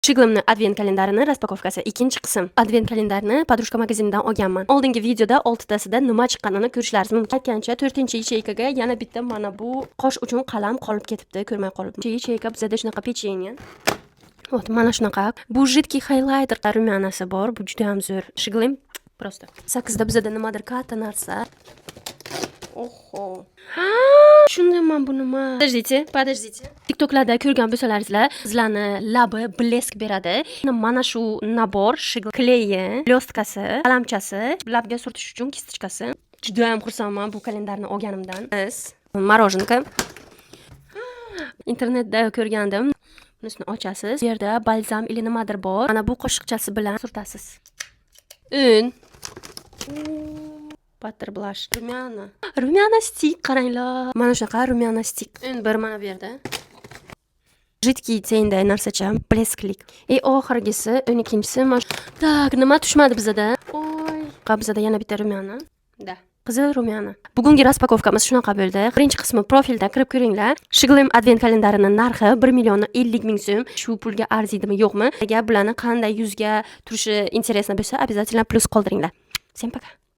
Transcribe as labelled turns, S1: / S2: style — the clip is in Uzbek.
S1: Sheglamni advent kalendarini распаковка si, ikkinchi qism. Advent kalendarini Подружка magazinidan olganman. Oldingi videoda oltitasida nima chiqqanini ko'rishlaringiz mumkin. Aytgancha, to'rtinchi ячейка ga yana bitta mana bu qosh uchun qalam qolib ketibdi, ko'rmay qolibman. Ячейка bizada shunaqa pechenye. Вот, mana shunaqa. Bu жидкий хайлайтер, румяна si bor. Bu juda ham zo'r. Sheglam просто. Sakkizda bizada nimadir katta narsa. Oho. Tushundim man, bu nima. Подождите, подождите. TikToklarda ko'rgan bo'lsalaringizlar, qizlarni labi блеск beradi. Mana shu набор: клей i, блёстка si, qalamchasi, labga surtish uchun кисточка si. Juda ham xursandman bu kalendarni olganimdan. Biz мороженка. Internetda ko'rgandim. Bunisini ochasiz. Bu yerda balzam или nimadir bor. Mana bu qoshiqchasi bilan surtasiz. Un. Butter blush. Румяна. Румяна стик, qaranglar. Mana shunaqa румяна стик. 11 mana bu yerda. Жидкий тень day narsacha, блеск lik. И oxirgisi, 12-si mana. Так, nima tushmadi bizada? Oy, bizada yana bitta румяна. Да. Qizil румяна. Bugungi распаковка miz shunaqa bo'ldi. Birinchi qismi profilda, kirib ko'ringlar. Sheglam advent kalendarini narxi 1 million 50 ming so'm. Shu pulga arziydimi, yo'qmi? Agar bularni qanday yuzga turishi интересно bo'lsa, обязательно плюс qoldiringlar. Всем пока.